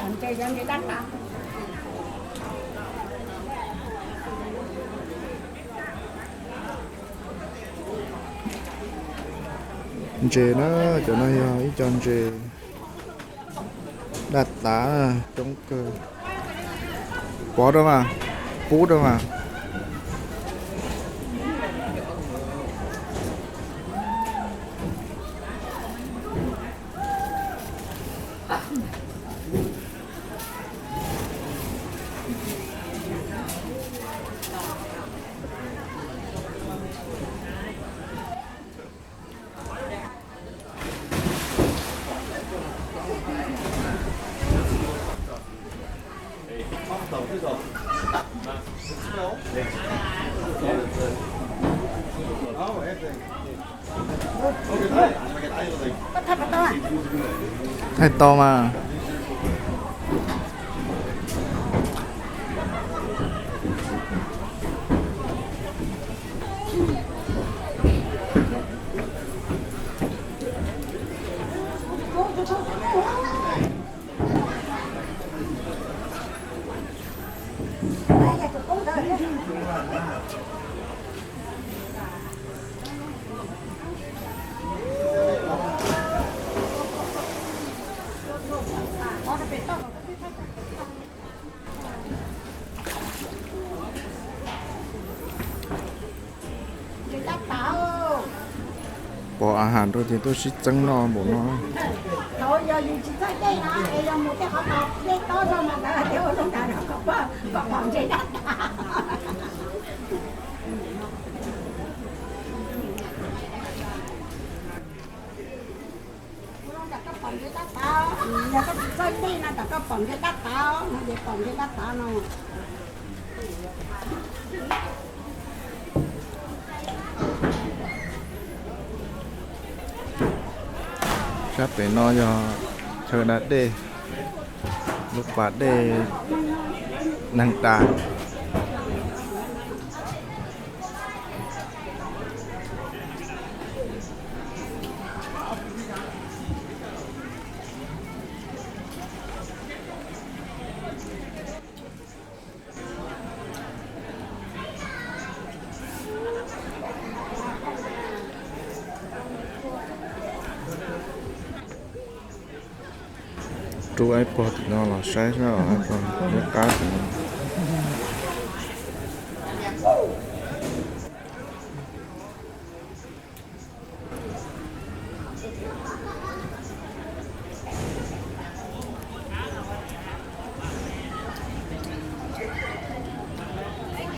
Ntses na, cov no yog ib co ntses daj tav coob kawg. Pov rau mas, pub rau mas. Thaij tau mas. Pov a has rau ces tuaj sib txeeb noj npaum no. Sab pem no yog chaw da dej, lub pas dej neeg da. Rub ib pog tim no los saib seb ib pog nyob qab tim no.